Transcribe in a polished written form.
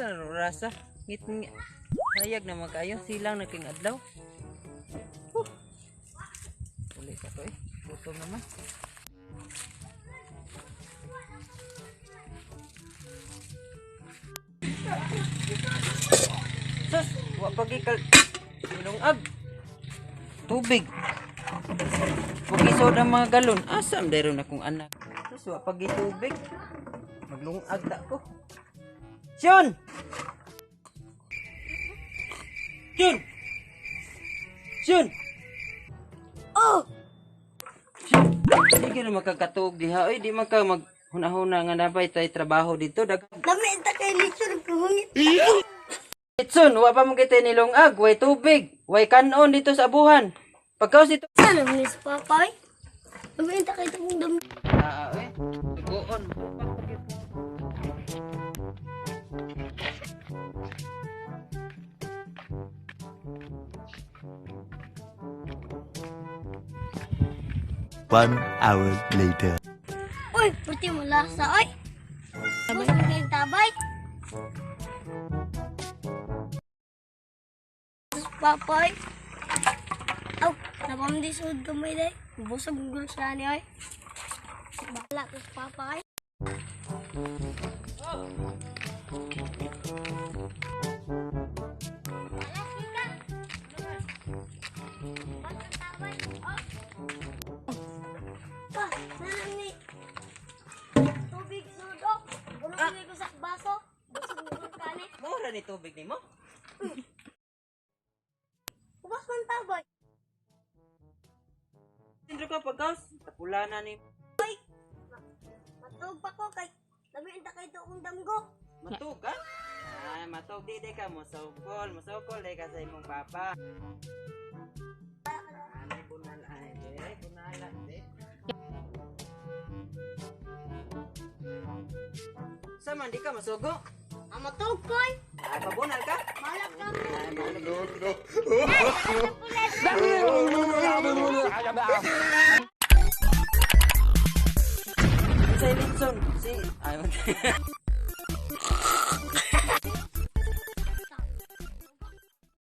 Asa na rasa? Ngit hayag na magkayo silang na king adlaw. Huh. Uli ka to eh. Gutom naman. Sus, wa pagi kal ilongag. Tubig. Pag-isod ang mga galon. Asa am dayron akong anak. Sus, wa pagi tubig. Maglungag ta ko. Sean! Sean! Sean! Oh! Sean! Di ka na makakatuog diha. Oy, di man ka mag hunahuna nga nabay tay trabaho dito. Dag Lami ta kay lechon kuhungit. Litson, wa pa mo kita nilungag, way tubig, way kanon dito sa abuhan. Pagkaos dito. Sana mo sa papa oy. Lami ta kay tong dam. Ah, oy. Tugoon. One hour later. Uy, puti mo lasa oy. Busog kay tabay. Papa oy. Aw, napam di sud gamay day. Busog gul sa ni oy. Bahala ko sa papa oy. Pa, sana ni tubig sudok. Bulong ni ko sa baso. Busog gul kani. Mura ni tubig nimo? Ubas man tabay. Sindro ka pagkaos. Pula na ni Matug pa ko kay labi ta kay akong damgo. Matug ka? Ay, matug di di ka mosokol, mosokol di ka sa imong papa. Ay, bunal ay, di, bunala di. Sama di ka masugo? Ang matug koy. Ay, pabunal ka? Malak ka mo. Ay, malak. Sa Litson, si ay